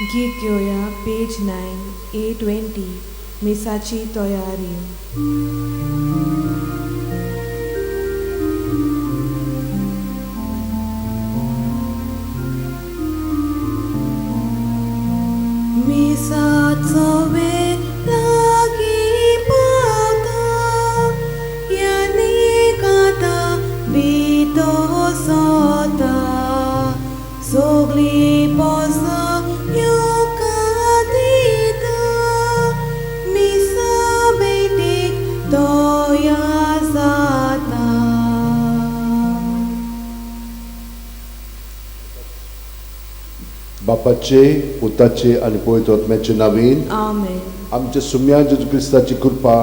गीत घेवया पेज 9 A20 मिसाची तयारी. मिसाचो वेळ लागीं पावता, यानीक आतां भितर सरता, सगळीं पोसां येवकार दिता, मिसा भेटीक तयार जाता. बापाचे, पुताचे आनी पवित्र आत्म्याचे नांवान. आमेन. आमच्या सुम्या जेजू क्रिस्ताची कृपा,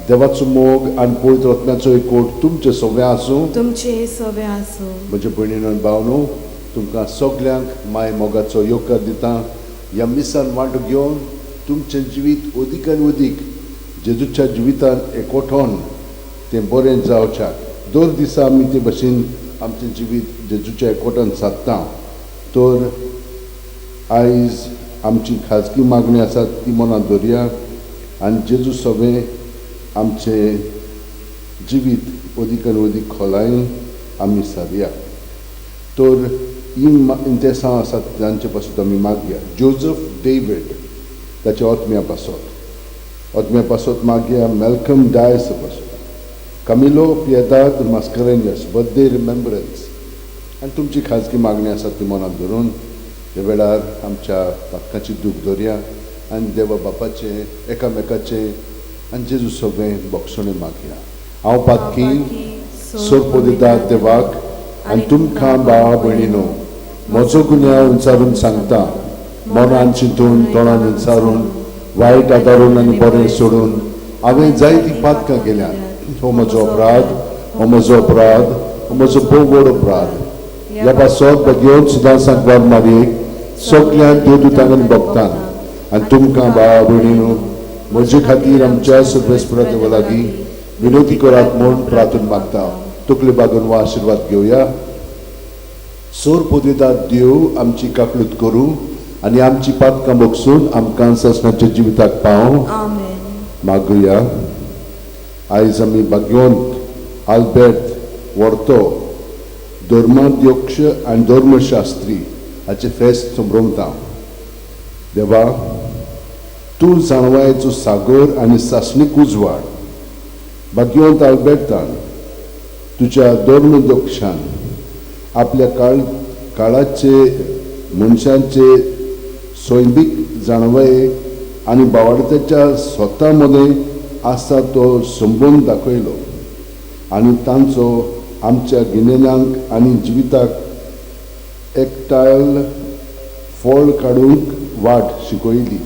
देवाचो मोग आनी पवित्र आत्म्याचो एकवट तुमचे सगळें आसूं. तुमचे सवे आसूं. म्हज्या भयणीनो आनी भावनो, तुमकां सगल्यांक माय मोगाचो येवकार दिता. ह्या मिसान वांटो घेवन तुमचें जिवीत अदीक आनी अदीक जेजूच्या जिवितान एकवटोन तें बरें जावच्याक दर दिसा आमी ते भशेन आमचें जिवीत जेजूच्या एकवटान सादता. तर आयज आमची खाजगी मागणी आसा ती मनांत दवरया आनी जेजू सगळें आमचें जिवीत अदीक आनी अदीक खोलायेन आमी सारया. तर ही इंतेसांव आसात तांचे पासत आमी मागया. जोजफ डेवीड ताच्या आत्म्या पासत, आत्म्या पासत मागया. मेलकम डायस पासत, Camilo Piedade Mascarenhas birthday remembrance आनी तुमची खाजगी मागणी आसा ती मनांत धरून ह्या वेळार आमच्या पातकाची दूख दवरया आनी देवा बापाचें, एकामेकाचें आनी जेजू सगळें बक्षणें मागया. हांव पातकी सोरपोदिता देवाक आनी तुमकां भावा भयणीनो म्हजो गुन्यांव विचारून सांगता. मनान चिंतून, तोंडान विचारून, वायट आदारून आनी बरें सोडून हांवें जायतीं पातकां केल्यात. हो म्हजो अपराध, हो म्हजो अपराध, हो म्हजो भोव व्हड अपराध. ह्या पासत भगेवन सुद्दां सांगवार मारयेक, सगळ्यांक देवदूतांक आनी भक्तांक आनी तुमकां भावा भयणीनो म्हजे खातीर आमच्या सर्वेस्परा देवा लागीं विनोती करात म्हूण प्रार्थना मागता. तकले बागून वा आशिर्वाद घेवया. सोर पोदेदार देव आमची काकळूत करूं आनी आमची पातकां बगसून आमकां सासणाच्या जिविताक पावं. आमेन. मागुया. आयज आमी भाग्यवंत आल्बेर्त वर्तो, धर्माध्यक्ष आनी धर्मशास्त्री हाचें फेस्त संभ्रमता. देवा, तूं जाणवायेचो सागर आनी सासणीक उजवाड. भाग्यवंत आल्बेर्तान तुज्या धर्मध्यक्षान आपल्या काळाचे मनशांचे सैमीक जाणवाये आनी बावाडत्याच्या स्वता मदें आसा तो संबंद दाखयलो आनी तांचो आमच्या गिन्यानाक आनी जिविताक एकटायल फळ काडूंक वाट शिकयली.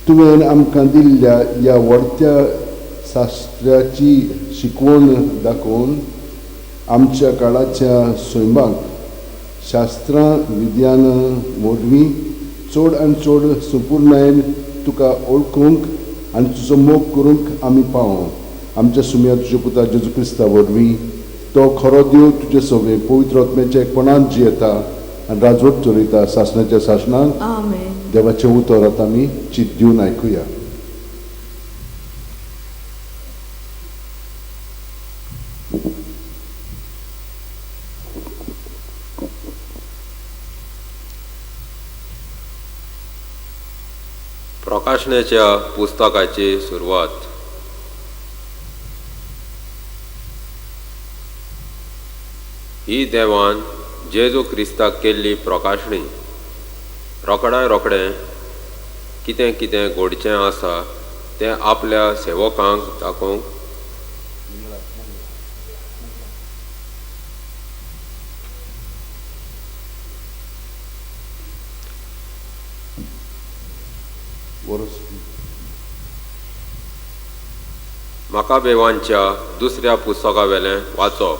तुवें आमकां दिल्ल्या ह्या व्हडत्या शास्त्राची शिकवण दाखोवन आमच्या काळाच्या सैमाक शास्त्रां विज्ञान वरवीं चड आनी चड संपुर्णायेन तुका वळखूंक आनी तुजो मोग करूंक आमी पावों. आमच्या सुम्या तुज्या पुता जेजू क्रिस्ता वरवीं, तो खरो देव तुजे सवे पवित्र आत्म्याच्या एकपणान जियेता आनी राजवट चलयता सासणाच्या सासणाक. आमेन. देवाचें उतर आतां आमी चित दिवन आयकुया. प्रकाशनेच्या पुस्तकाची सुरवात. ही देवान जेजू क्रिस्ताक केल्ली प्रकाशणी. रोखड्या रोखडें कितें कितें घडचें आसा तें आपल्या सेवकांक दाखोवंक मकाबेवांच्या दुसऱ्या पुस्तकावेलें वाचप.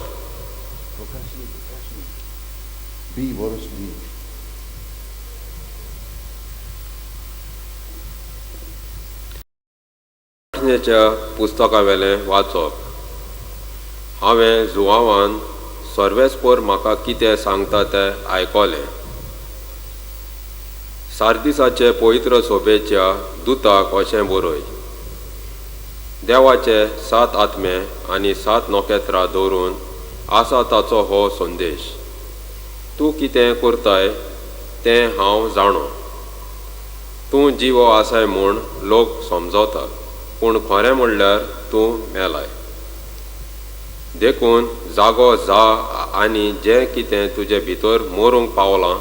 बी वरस बी. प्रकाशनेच्या पुस्तकावेलें वाचप. हांवें जुवावान सर्वेस्पोर म्हाका कितें सांगता तें आयकलें. सार्दिसाचे पवित्र सोबेच्या दुताक अशें बरय, देवाचे 7 आत्मे आनी 7 नखेत्रां दवरून आसा ताचो हो संदेश। तूं कितें करताय तें हांव जाणो। तूं जिवो आसाय म्हूण लोक समजता, पूण खरें म्हणल्यार तूं मेलाय। देखून जागो जा आनी जें कितें तुजे भितर मरूंक पावलां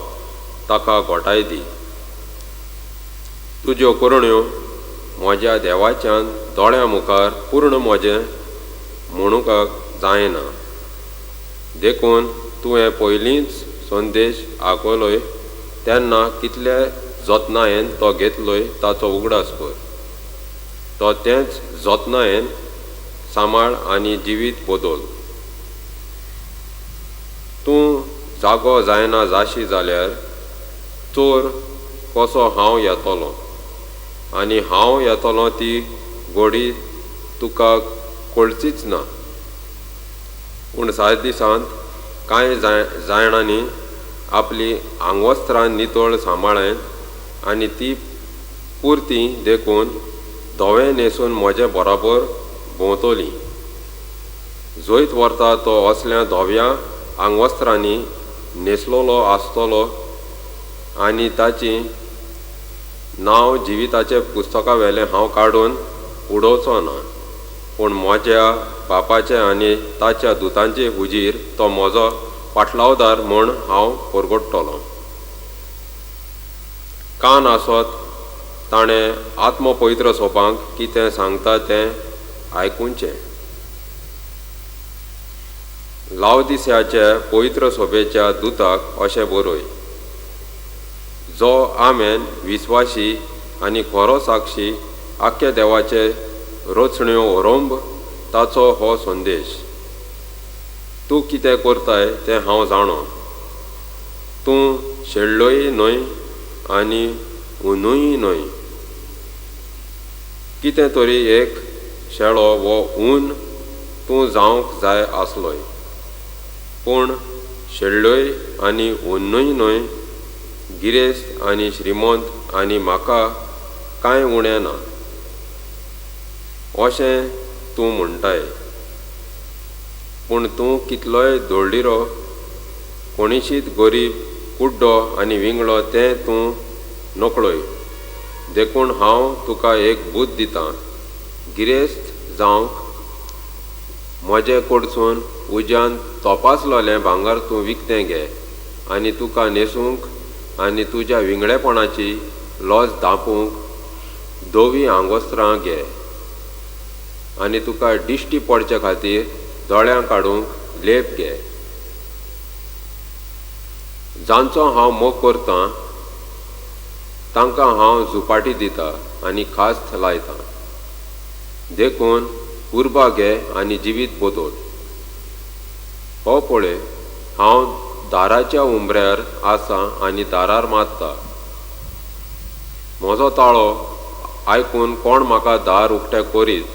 ताका घोटाय दी। तुज्यो करण्यो म्हज्या देवाच्यान दोळ्यां मुखार पूर्ण म्हजें म्हणूंक जायना। देखून तुवें पयलींच संदेश आयकलोय तेन्ना कितले जतनायेन तो घेतलोय ताचो उगडास कर। तो तेंच जतनायेन सांबाळ आनी जिवीत बदल। तूं जागो जायना जाशी जाल्यार चोर कसो हांव येतलो, आनी हांव येतलो ती गोडी तुका कळचीच ना। पूण 7 दिसांत कांय जाणांनी आपली आंगवस्त्रां नितळ सांबाळ्ळें आनी ती पुरती देखून धवें न्हेसून म्हजे बराबर भोंवतली। जैत व्हरता तो असल्या धव्या आंगवस्त्रांनी न्हेसलेलो आसतलो आनी ताची नांव जिविताचे पुस्तका वेलें हांव काडून उडोवचो ना, पूण म्हज्या बापाचे आनी ताच्या दुतांचे हुजीर तो म्हजो पाटलावदार म्हूण हांव परगट्टलो। कान आसत ताणें आत्मपवित्र सोपांक कितें सांगता तें आयकुचें। लावदिस्याचे पवित्र सोबेच्या दुताक अशें बरय, जो आमेन विस्वाशी आनी खरो साक्षी आख्या देवाचे रचण्यो ओरंब ताचो हो संदेश। तूं कितें करताय तें हांव जाणो। तूं शेळ्ळोय न्हय आनी उनूय न्हय। कितें तरी एक शेळो वो ऊन तूं जावंक जाय आसलोय, पूण शेळ्ळोय आनी उनूय न्हय, गिरेस्त आनी श्रीमंत आनी म्हाका कांय उणें ना अशें तूं म्हणटाय। पूण तूं कितलोय दोळडिरो, कोणीशीत गरीब, कुड्डो आनी विंगळो तें तूं नकळय। देखून हांव तुका एक बूद दितां, गिरेस्त जावंक म्हजे कडसून उज्यान तपासलेलें भांगर तूं विकतें घे आनी तुका न्हेसूंक आनी तुज्या विंगळेपणाची लज धांपूंक धवीं आंगवस्त्रां घे आनी तुका दिश्टी पडचे खातीर दोळ्यां काडूंक लेप घे। जांचो हांव मोग करतां तांकां हांव झुपाटी दिता आनी खास्त लायतां। देखून उर्बा घे आनी जिवीत बदल। हो पळय, हांव दाराच्या उमऱ्यार आसा आनी दारार मारता। म्हजो ताळो आयकून कोण म्हाका दार उक्तें करीत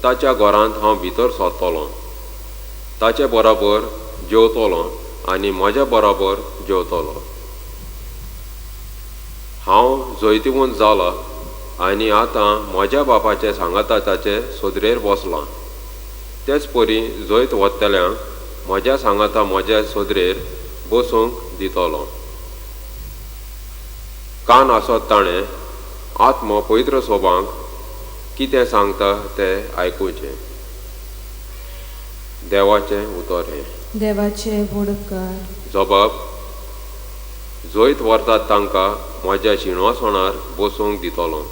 ताच्या घरांत हांव भितर सरतलो, ताचे बराबर जेवतलो आनी म्हज्या बराबर जेवतलो। हांव जैतिवंत जाला आनी आतां म्हज्या बापाचे सांगाता ताचे सोदरेर बसलां। तेच परी जैत व्हरतल्यांक म्हज्या सांगाता म्हज्या सोदरेर बसूंक दितलो। कान आसत ताणें आत्मो पवित्र सोबांक कितें सांगता तें आयकुचें। देवाचें उतर हें। देवाचे व्हड उपकार। जबाब, जैत व्हरतात तांकां म्हज्या शिंवासनार बसूंक दितलो।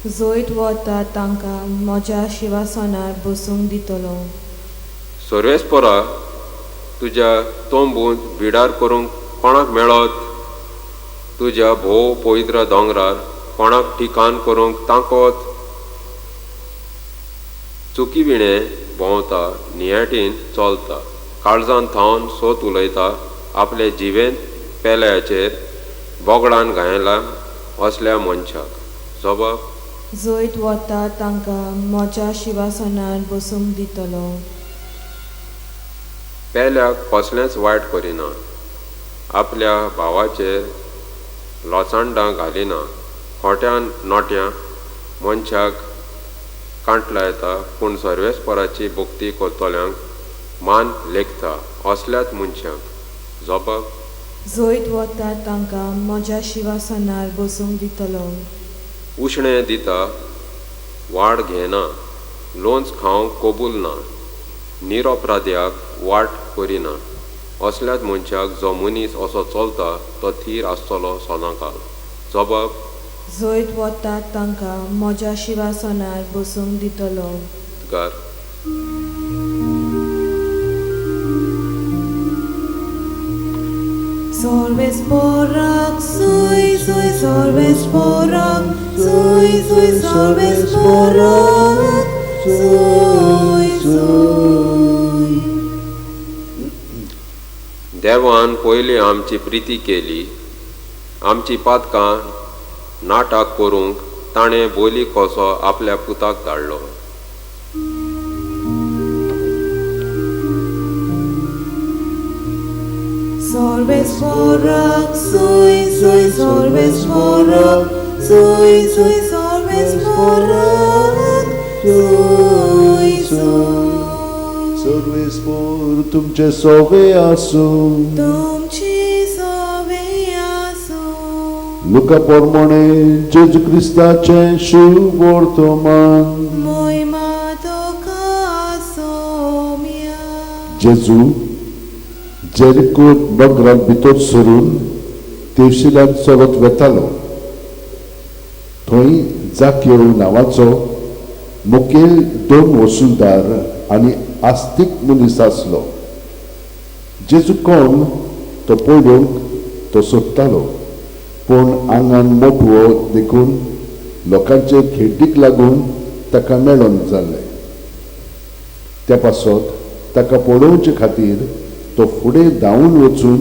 जैत व्हरतात तांकां म्हज्या शिंवासनार बसूंक दितलो। सर्वेस्परा, तुज्या तंबूंत बिडार करूंक कोणाक मेळत? तुज्या भोव पवित्र दोंगरार कोणाक ठिकाण करूंक ताकत? चुकी विणें भोंवता, नियाटीन चलता, काळजान थावन सोत उलयता, आपले जिवेंत पेल्याचेर बोगडान घायला असल्या मनशाक। जबाब, जैत वता तांकां म्हज्या शिंवासनार बसूंक दितलो। पेल्याक कसलेंच वायट करिना, आपल्या भावाचेर लोचांडां घालिना. खोट्या नोट्यां मनशाक कांट लायता, पूण सर्वेस्पराची भक्ती करतल्यांक मान लेखता असल्याच मनशांक. जबाब. जैत वता तांकां म्हज्या शिंवासनार बसूंक दितलो. उश्णें दिता, वाड घेना, लोंच खावंक कबूल ना, निरपराध्याक वाट करिना, असल्याच मनशाक जो मनीस असो चलता तो थीर आसतलो सदांकाळ. जबाब. जैत वता तांकां म्हज्या शिंवासनार बसूंक दितलो. गार. Solves sui sui solves porac, sui sui solves porac, sui sui. देवान पयलीं आमची प्रिती केली, आमची पातकां नाटक करूंक ताणें बोली कसो आपल्या पुताक धाडलो. Solves porac, sui sui solves porac, sui sui solves porac, sui sui. सर्वेस्पोर तुमचे सोवे आसूं. तुमची सोवे आसूं. लुका पोरमोणे जेजू क्रिस्ताचें शुभ वर्तमान. मोहिमा तुका सोम्या. जेजू जेरिको नगरांत भितर सरून तेवशिल्यान चलत वेतालो. थंय जाक्यो नांवाचो मुखेल दोन वसुलदार आनी आस्तीक मनीस आसलो. जेजू कोण तो पळोवंक तो सोदतालो, पूण आंगान मोटवो देखून लोकांचे खेड्डीक लागून ताका मेळोन जाल्लें. त्या पासत ताका पळोवचे खातीर तो फुडें धांवून वचून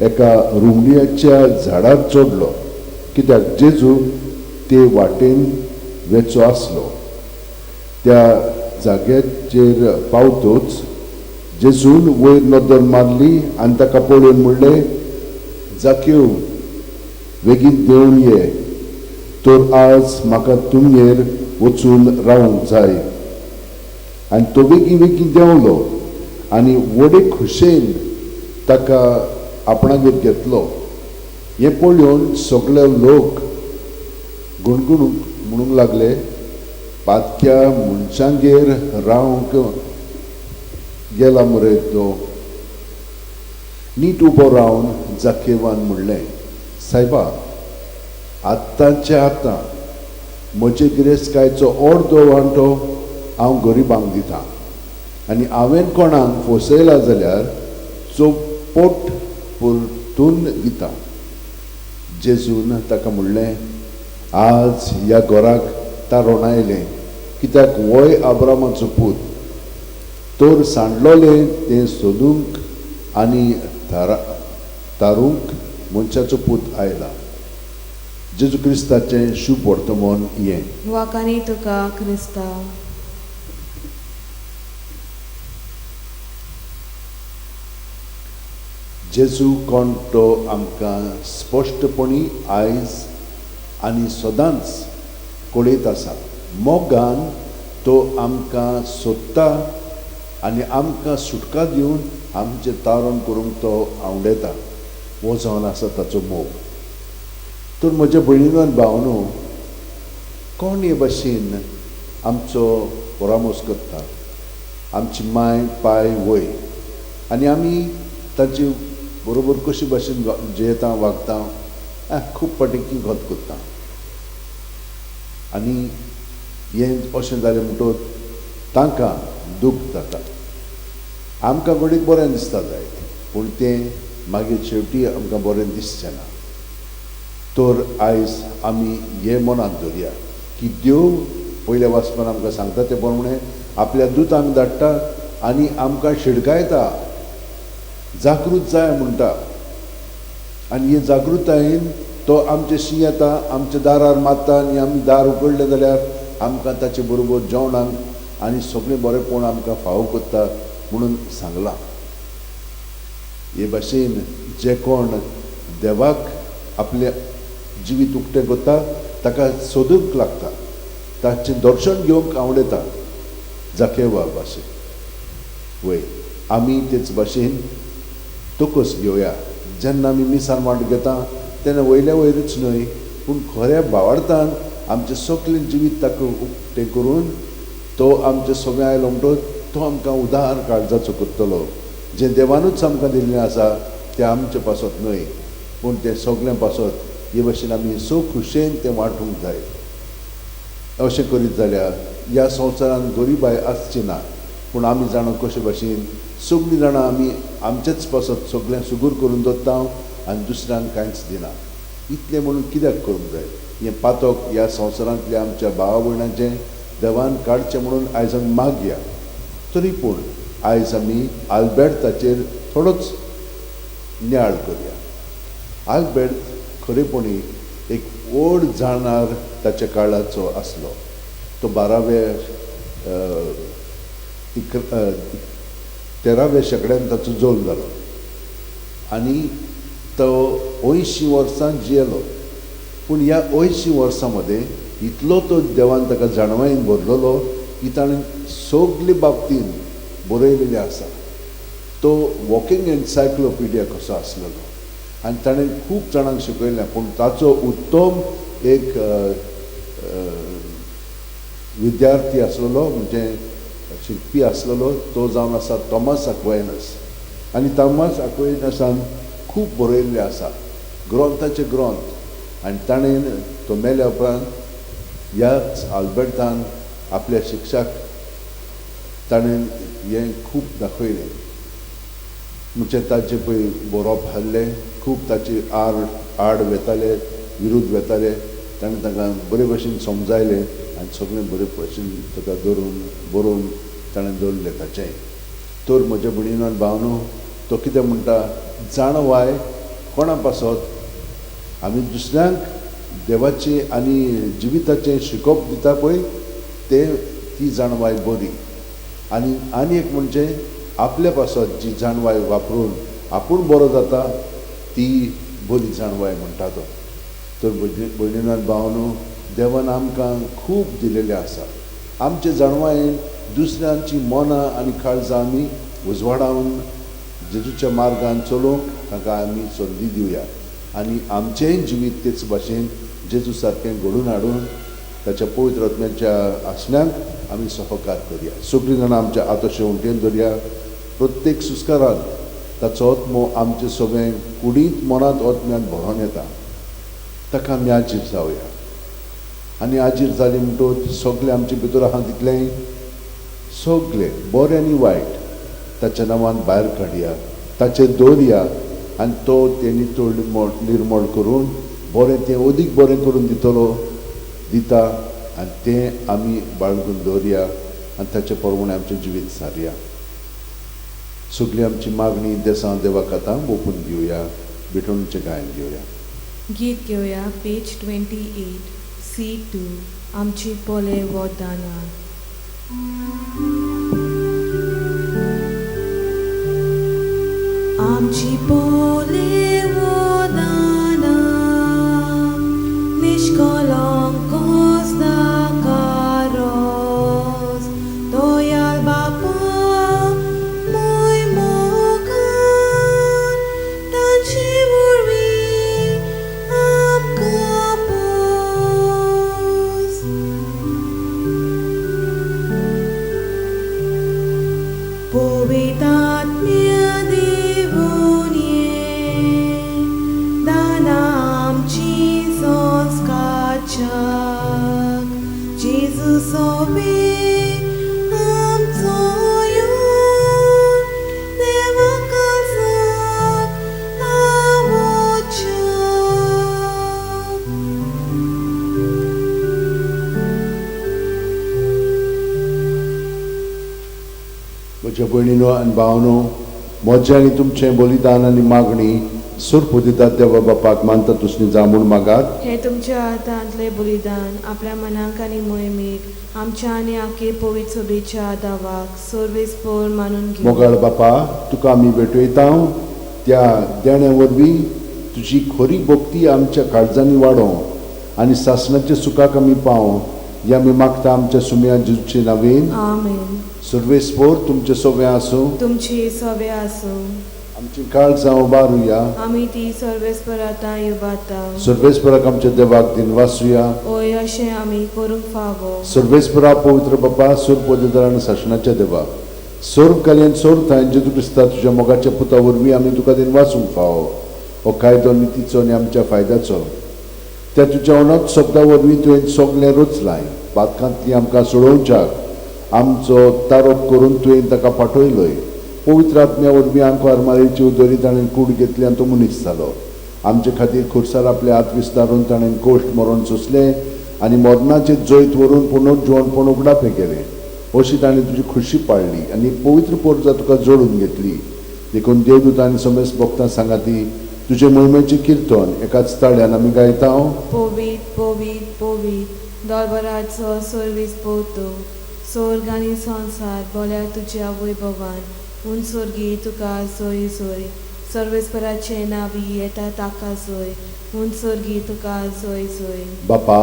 एका रुमडयाच्या झाडार चडलो, कित्याक जेजू ते वाटेन वेचो आसलो. त्या जाग्याचेर पावतोच जेजून वयर नदर मारली आनी ताका पळोवन म्हणलें, जाक्यो बेगीन देंवन ये, तर आज म्हाका तुमगेर वचून रावंक जाय. आनी तो बेगीन बेगीन देंवलो आनी व्हडे खुशेन ताका आपणागेर घेतलो. हें पळोवन सगळे लोक गुणगुणूंक म्हणूंक लागले, पातक्या मनशांगेर रावंक गेला मरे तो. नीट उबो रावन जाकेवान म्हणलें, सायबा, आत्तांचे आतां म्हजे गिरेस्तकायचो अर्दो वांटो हांव गरिबांक दितां, आनी हांवें कोणाक फसयला जाल्यार चौपट परतून दिता. जेजून ताका म्हणलें, आज ह्या घराक तारण आयलें, कित्याक वय आब्रामाचो पूत. तर सांडलोलें तें सोदूंक आनी तारूंक मनशाचो पूत आयला. जेजू क्रिस्ताचें शुभ वर्तमान हें. वाकानी तुका क्रिस्ता. जेजू कोण तो आमकां स्पश्टपणी आयज आनी सदांच कळयत आसा. मोगान तो आमकां सोदता आनी आमकां सुटका दिवन आमचें तारण करूंक तो आवडटा. हो जावन आसा ताचो मोग. तर म्हज्या भयणीनो आनी भावनो, कोण हे भाशेन आमचो परामर्श करता? आमची माय पाय वय, आनी आमी तांचे बरोबर कशे भाशेन जियेता वागता, खूब फावटी गत करता. आनी हें अशें जालें म्हणटकच तांकां दूख जाता. आमकां घडये बरें दिसता जायत, पूण तें मागीर शेवटी आमकां बरें दिसचें ना. तर आयज आमी हें मनांत धरया की देव पयल्या वाचपान आमकां सांगता ते प्रमाणे आपल्या दुतांक धाडटा आनी आमकां शिडकायता, जागृत जाय म्हणटा. आनी हे जागृतायेन तो आमचे शी येता, आमच्या दारार मारता आनी आमी दार उगडलें जाल्यार आमकां ताचे बरोबर जेवणाक आनी सगळें बरेंपण आमकां फावो करता म्हणून सांगलां. हे भाशेन जे कोण देवाक आपले जिवीत उक्तें करता, ताका सोदूंक लागता, ताचें दर्शन घेवंक आवडटा जाकेवा भाशेन. वय आमी तेच भाशेन तोकस घेवया. जेन्ना आमी मिसान वांटो घेता तेन्ना वयल्या वयरूच न्हय पूण खऱ्या भावार्थान आमचें सगळें जिवीत ताका उक्तें करून तो आमचें सगळें आयलो म्हणटकच तो आमकां उदार काळजाचो करतलो. जें देवानूच आमकां दिल्लें आसा तें आमचे पासत न्हय पूण तें सगळें पासत हे भाशेन आमी सो खुशयेन तें वांटूंक जाय. अशें करीत जाल्यार ह्या संवसारांत गरिबाय आसची ना. पूण आमी जाणा कशे भाशेन सगळीं जाणां आमी आमचेच पासत सगळें सुगूर करून दवरता आनी दुसऱ्यांक कांयच दिना. इतलें म्हणून कित्याक करूंक जाय? हें पातक ह्या संवसारांतल्या आमच्या भावा भयणांचें देवान काडचें म्हणून आयज आमी मागया. तरी पूण आयज आमी आल्बेर्ताचेर थोडोच नियाळ करया. आल्बेर्त खरेपणी एक व्हड जाणार ताच्या काळाचो आसलो. तो 13व्या शेंकड्यान ताचो जल्म जालो आनी तो 80 वर्सां जियेलो. पूण ह्या 80 वर्सां मदें इतलो तो देवान ताका जाणवायेन भरलेलो की ताणें सगळे बाबतीन बरयलेलें आसा. तो वॉकिंग एन्सायक्लोपिडिया कसो आसलेलो आनी ताणें खूब जाणांक शिकयलें. पूण ताचो उत्तम एक विद्यार्थी आसलेलो, म्हणजे शिकपी आसलेलो, तो जावन आसा थॉमस आक्वायनस. आनी थॉमस आक्वायनसान खूब बरयल्लें आसा, ग्रंथाचे ग्रंथ. आनी ताणें तो मेल्या उपरांत ह्याच आल्बेर्तान आपल्या शिक्षाक ताणें हें खूब दाखयलें. म्हणजे ताचें पळय बरोवप आहलें, खूब ताचे आड वेताले, विरुद्ध वेताले, ताणें तांकां बरे भशेन समजायलें आनी सगळें बरे भशेन ताका धरून बरोवन ताणें दवरलें ताचें. तर म्हज्या भयणीन भावनो तो कितें म्हणटा, जाणवाय कोणा पासत आमी दुसऱ्यांक देवाचें आनी जिविताचें शिकोवप दिता पळय तें ती जाणवाय बरी. आनी आनी एक म्हणजे आपल्या पासत जी जाणवाय वापरून आपूण बरो जाता ती बरी जाणवाय म्हणटा तो. तर भयणीन भावनो देवान आमकां खूब दिलेलें आसा. आमचे जाणवायेन दुसऱ्यांची मनां आनी काळजां आमी उजवाडावन जेजूच्या मार्गान चलोवंक तांकां आमी संदी दिवया आनी आमचेंय जिवीत तेच भाशेन जेजू सारकें घडून हाडून ताच्या पवित्र आत्म्याच्या आसण्यांक आमी सहकार करया. सगळीं जाणां आमच्या आतोशे उंटेन धरया. प्रत्येक सुस्कारांत ताचो आत्मो आमचे सगळें कुडींत मनांत आत्म्यांत भरोन येता. ताका आमी आजीर जावया आनी आजीर जाली म्हणटकच सगळें आमचे भितर आहा तितलें सगळें बरें आनी वायट ताच्या नांवान भायर काडया, ताचेर दवरया आनी तो तें नितळ निर्मळ करून बरें तें अदीक बरें करून दितलो दिता आनी तें आमी बाळगून दवरया आनी ताचे प्रमाणे आमचें जिवीत सारया. सगळी आमची मागणी देसां देवाक आतां ओपून घेवया. भेटवणीचें गायन घेवया. गीत घेवया पेज 28 C2 आमची पोले वदाना. आमची पोले वदाना निष्कलंक कारोस दयाल बापा मोय मोगान तांचे वरवीं आमकां पोस. पवित्र देवून ये दाना आमची संस्कारचक जेजू सोबे आमचो यो देवा काळजाक आवोचक. म्हज्या भयणीनो आनी भावनो, म्हजें आनी तुमचें बलिदान आनी मागणी सुरपू दितात देवा बापाक मानता तुसनी जा म्हूण मागात. हें तुमच्या हातांतलें बलिदान आपल्या मनाक आनी मोहिमेक आमच्या आनी आखे पवित्र सभेच्या दावाक सर्वेस्पर मानून घेवं. मोगाळ बापा, तुका आमी भेटयता त्या देण्या वरवीं तुजी खरी भक्ती आमच्या काळजांनी वाडोवं आनी सासणाच्या सुखाक आमी पावों हें आमी मागता आमच्या सुम्या जेजूचे नांवेन. आमेन. सर्वेस्पोर तुमचे सोवे आसूं. तुमची सवे आसूं. आमची काळजां उबारुया. आमी ती सर्वेस्परातां युबाता. सर्वेस्पराक आमच्या देवाक दिनवासुया. ओय अशें आमी करूंक फावो. सर्वेस्परा पवित्र बापा सुरपोदेदार आनी सासणाच्या देवा सर्व कालयन सर्व थांय जेजू क्रिस्ता तुज्या मोगाच्या पुता वरवीं आमी तुका दिनवासूंक फावो. हो कायदो नितीचो आनी आमच्या फायद्याचो. त्या तुज्या अनत शब्दा वरवीं तुवें सगळें रचलाय. पातकांतली आमकां सोडोवच्याक आमचो तारोप करून तुवें ताका पाठयलोय. पवित्र आत्म्या वरवीं आंकवार मारयेची उदरी ताणें कूड घेतली आनी तो मनीस जालो. आमचे खातीर खुर्सार आपले हात विस्तारून ताणें कोश्ट मरण सोंसलें आनी मरणाचेर जैत व्हरून पुनर्जिवणपण उगडापें केलें. अशी ताणें तुजी खुशी पाळ्ळी आनी एक पवित्र पोरजा तुका जोडून घेतली. देखून देवदूत आनी समेस्त भक्तां सांगाती तुजे मोहिमेचें किर्तन एकाच ताळ्यान आमी गायता. पवीत पवीत पवीत दरबाराचो सर्वीस पोवतो स्वर्ग आनी संवसार बोल्या तुज्या वैभवान. उंचोर्गी तुका सोय सोय सर्वेस्पराचें नांवी येता ताका सोय. उंचोर्गी तुका सोय सोय. बापा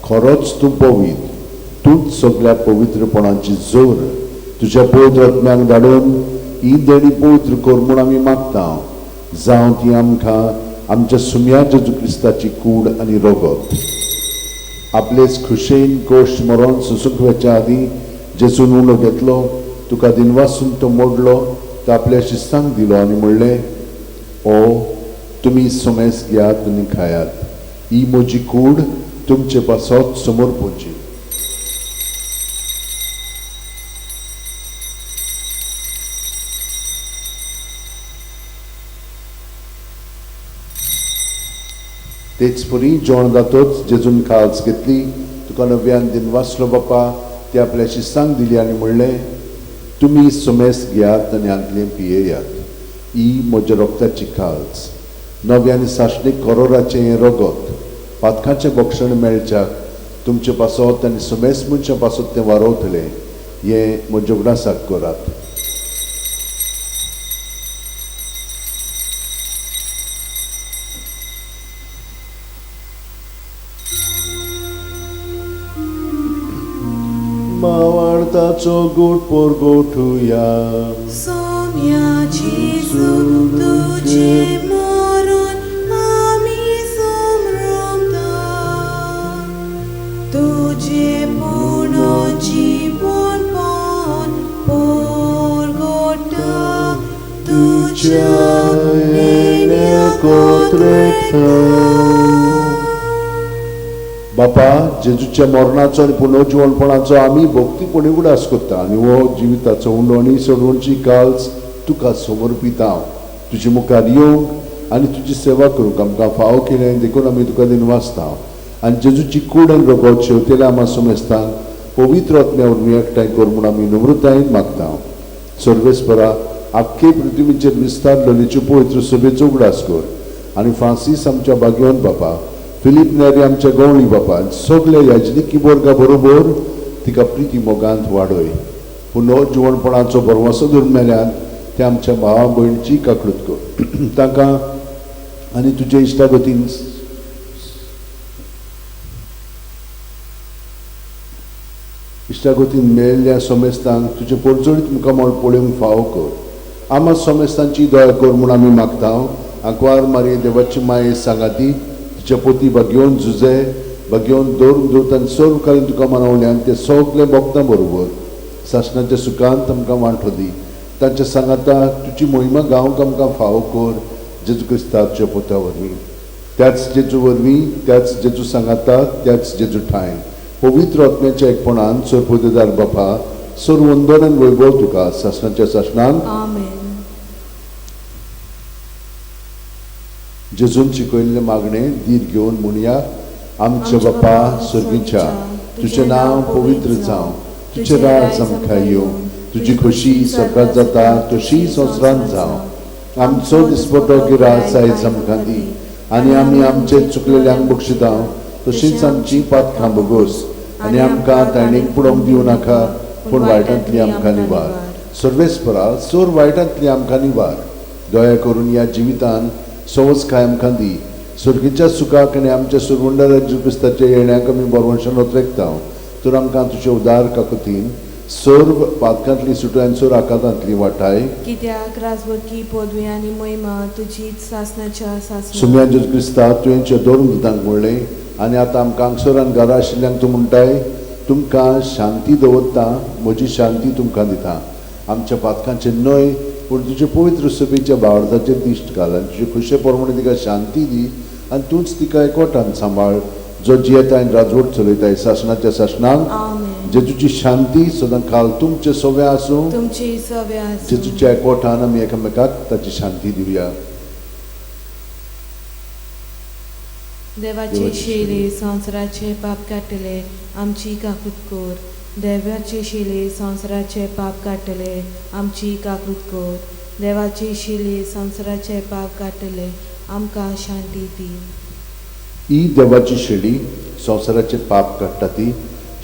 खरोच तूं पवीत, तूंच सगळ्या पवित्रपणाची जोर. तुज्या पवित्र आत्म्यांक धाडून ही देणी पवित्र कर म्हूण आमी मागता. जावं ती आमकां आमच्या सुम्या जेजू क्रिस्ताची कूड आनी रगत. आपलेच खुशेन कोश्ट मरण सोसूंक वचच्या आदीं जेजून उलो घेतलो, तुका दिनवासून तो मोडलो, तो आपल्या शिस्तांक दिलो आनी म्हणलें, ओ तुमी समेस घेयात आनी खायात, ही म्हजी कूड तुमचे पासत समर्पची. तेच परी जेवण जातच जेजून काल्स घेतली, तुका नव्यान दिनवासलो बापा, ते आपल्या शिस्तांक दिली आनी म्हणलें, तुमी समेस घेयात आनी हांतलें पियेयात, ही म्हज्या रोगताची काल्स, नव्या आनी सासणीक करोराचें हें रगत, पातकाचें बक्षण मेळच्याक तुमचे पासत आनी समेस मनशां पासत तें वारोवतलें, हें म्हज्या उगडासाक करात. मावार्ताचो गोट पोरगोठुया. सोम्या जेजू तुजें मरण आमी समरता, तुजें पुनर्जिवणपण पोरगोटा तुज्या येण्या कोत्रेकता. बापा जेजूच्या मरणाचो आनी पुनर्जिवणपणाचो आमी भक्तीपणी उगडास करता आनी हो जिविताचो उंडो आनी सोडवणची काल्स तुका समर्पिता. तुजे मुखार येवंक आनी तुजी सेवा करूंक आमकां फावो केलें देखून आमी तुका दिनवासता. आनी जेजूची कूड आनी रगत शेवतेल्या आमा समेस्तांक पवित्र आत्म्या वरवीं एकठांय कर म्हूण आमी नम्रतायेन मागता. सर्वेस्परा आख्खे पृथ्वीचेर विस्तारलेलेच्यो पवित्र सभेचो उगडास कर आनी फ्रांसीस आमच्या भाग्यवंत बापा, फिलीप नेरी आमच्या गवळी बापा, सगळे याजनिकी वर्गा बरोबर तिका प्रिती मोगांत वाडय. पुनर्जिवणपणाचो भरवंसो धरून मेल्यान ते आमच्या भावा भयणची काकळूत कर. तांकां आनी तुजे इश्टागतीन मेळिल्ल्या समेस्तांक तुजें पोरजोळीत मुखामळ पळोवंक फावो कर. आमा समेस्तांची दया कर म्हूण आमी मागता. आंकवार मारी देवाची माये सांगाती तिच्या पोती भाग्योवन झुजे भाग्योवन दवरून दवरता आनी सर्व कालीन तुका मनवल्यान ते सगळे भोगता बरोबर सासणाच्या सुखांत आमकां वांटो दी. तांच्या सांगाता तुजी मोहिमा गावंक आमकां फावो कर जेजू क्रिस्ताच्या पोता वरवीं. त्याच जेजू वरवीं, त्याच जेजू सांगाता, त्याच जेजू ठांय पवित्र आत्म्याच्या एकपणान सरपोदेदार बापा सर्व वंदन आनी वैभव तुका सासणाच्या सासणान. जेजून शिकयल्लें मागणें धीर घेवन म्हणया. आमच्या बापा सर्गीच्या, तुजें नांव पवित्र जावं, तुजें राज आमकां येवं, तुजी खोशी स्वर्गांत जाता तशी संवसारांत जावं. आमचो दिसपटो गिरास आयज आमकां दी आनी आमी आमचे चुकलेल्यांक बक्षिता तशींच आमची पातकां भोगोस आनी आमकां ताणेक पुडोवंक दिवं नाका, पूण वायटांतली आमकां निवार. सर्वेस्परा सोर वायटांतली आमकां निवार. दया करून ह्या जिवितान सवस काय आमकां दी. सर्गीच्या सुखाक आनी आमच्या सुरवंडार जेजू क्रिस्ताच्या येण्याक आमी बरवंशान ओतरेकता. तर आमकां तुजे उदार काकुतीन सर्व पातकांतली सुटून आनी सर्व आकांतांतली वाटाय. कित्याक राजवटकी पदवी आनी महिमा तुजीच सासणाच्या सासणा. सुम्या जेजू क्रिस्ता, तुवें दोन दुतांक म्हणलें आनी आतां आमकां हांगसर घरा आशिल्ल्यांक तूं म्हणटाय, तुमकां शांती दवरता, म्हजी शांती तुमकां दिता. आमच्या पातकांचेर न्हय पूण तुजे पवित्र सभेच्या भावार्थाचेर दिश्ट घाल आनी तुजे खुशे प्रमाणे तिका शांती दी आनी तूंच तिका एकवटान सांबाळ, जो जियेता आनी राजवट चलयताय सासणाच्या सासणाक. आमेन. जेजूची शांती सदां काल तुमचे सवे आसूं. तुमची सवे आसूं. जेजूच्या एकवटान आमी एकामेकाक ताची शांती दिवया. देवाचे शिले संवसाराचे पाप काडटले, आमची काकूत कर. देवाचे शिले संवसाराचे पाप काडटले, आमची काकूत कर. देवाचे शिले संवसाराचे पाप काडटले, आमकां शांती दी. ही देवाची शेळी संवसाराचे पाप काडटा. ती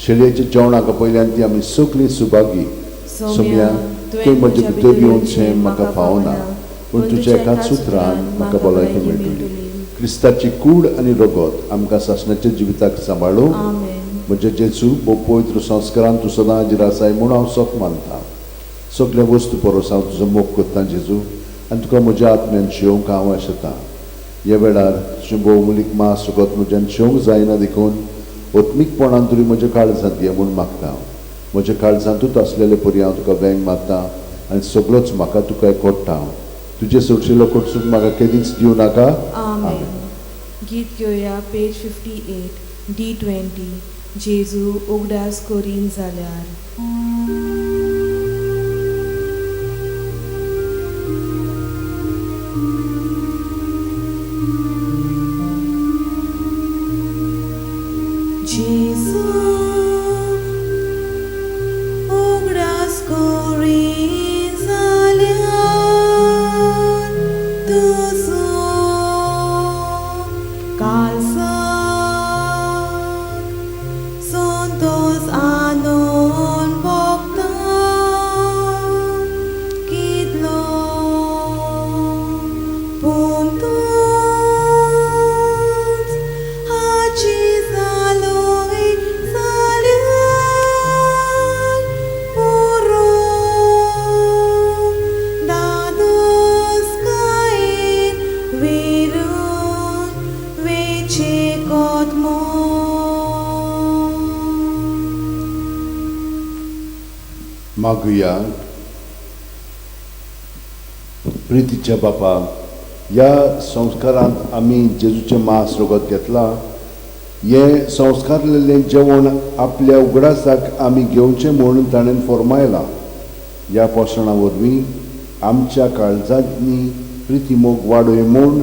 शेळयेच्या जेवणाक पयल्यान ती आमी सगळीं सुभागी. सोम्या, तुवें म्हजे भितर येवचें म्हाका फावना, पूण तुज्या एकाच उतरान म्हाका भलायकी मेळटली. क्रिस्ताची कूड आनी रगत आमकां सासणाच्या जिविताक सांबाळूं. आमेन. म्हजे जेजू, भोव पवित्र संस्कारान तूं सदां हाजीर आसाय म्हूण हांव सोक मानता. सगल्या वस्तू परस हांव तुजो मोग करतां जेजू, आनी तुका म्हज्या आत्म्यान शेवंक हांव आशेतां. ह्या वेळार तुजें भोवमुलीक मास रगत म्हज्यान शेवंक जायना देखून ओत्मीकपणान तरी म्हज्या काळजांत ये म्हूण मागता. म्हज्या काळजांतूच आसलेले परी हांव तुका वेंग मारता आनी सगळोच म्हाका तुका एकवटा. तुजे सोडशिल्लो कोटसूक म्हाका केदींच दिवं नाका. आमेन. गीत घेवया पेज 58 D 20, जेजू उगडास करीन जाल्यार. जेजू उगडास करीन जाल्यार तुजो काळजाक संतोस आनंद भोगता कितलो, पूण तूंच हाची जालोय जाल्यार पुरो, दादोसकायेन विरून वेचें कोतमो. मागुया. प्रितीच्या बापा, ह्या संस्कारांत आमी जेजूचें मास रगत घेतलां. हें संस्कारलेलें जेवण आपल्या उगडासाक आमी घेवचें म्हूण ताणें फॉर्मायलां. ह्या पोशणा वरवीं आमच्या काळजांनी प्रिती मोग वाडय म्हूण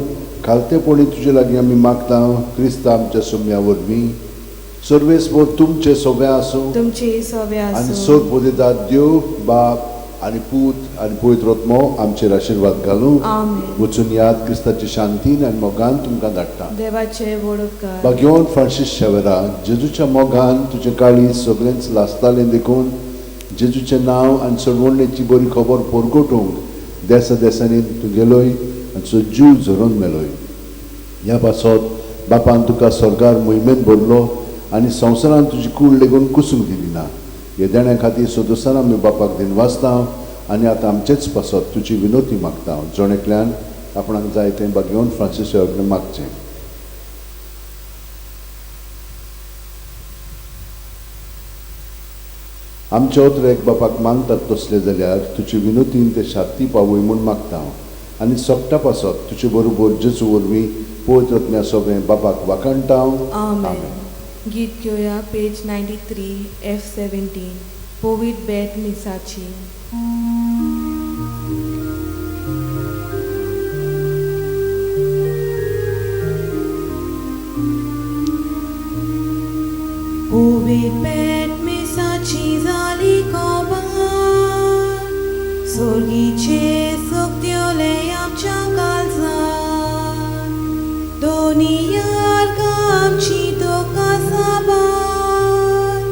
खालतेपणी तुजे लागीं आमी मागता, क्रिस्ता आमच्या सुम्या वरवीं. सर्वेस्पर तुमचें सोबें आसूं. तुमचे सवे आनी आसूं. सोद बोदितात देव बाप आनी पूत आनी पवित्र आत्मो आमचेर आशिर्वाद घालूं. आमेन. वचून याद क्रिस्ताची शांतीन आनी मोगान तुमकां धाडटा. देवाचे व्हड उपकार. भाग्यवंत फ्रांसीस शेवेरा, जेजूच्या मोगान तुजें काळीज सगळेंच लासतालें देखून जेजूचें नांव आनी सोडवणेची बरी खबर परगटूंक देसा देसांनी तूं गेलोय आनी तुजो जीव झरोवन मेलोय. ह्या पासत बापान तुका स्वर्गार मोहिमेन भरलो आनी संवसारान तुजी कूड लेगून कुसूंक दिली ना. हे देण्या खातीर सदोसान आमी बापाक दिनवासता आनी आतां आमचेच पासत तुजी विनोती मागता. जण एकल्यान आपणाक जाय तें भाग्यवंत फ्रांसीस कडेन मागचें. आमचे उतर बापाक मानतात तसले जाल्यार तुजी विनोतीन ते शांती पावय म्हूण मागता आनी सगटा पासत तुजे बरोबर जेजू वरवीं पवित्र आत्म्या सोबें बापाक वाखाणटा. आमेन. गीत घेवया पेज 93 F 17, पोवीत बेत मिसाची. पोवीत बेत मिसाची जाली खबर, सोर्गीचे सूख दिवले आमच्या काळजाक, दोनी यार आमची तुका साबार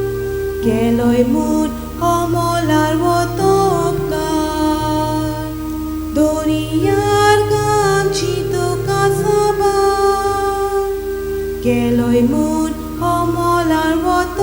केलोय म्हूण हो मोलार वतो उपकार, दोनी यार आमची तुका केलोय म्हूण हो मोलार वता.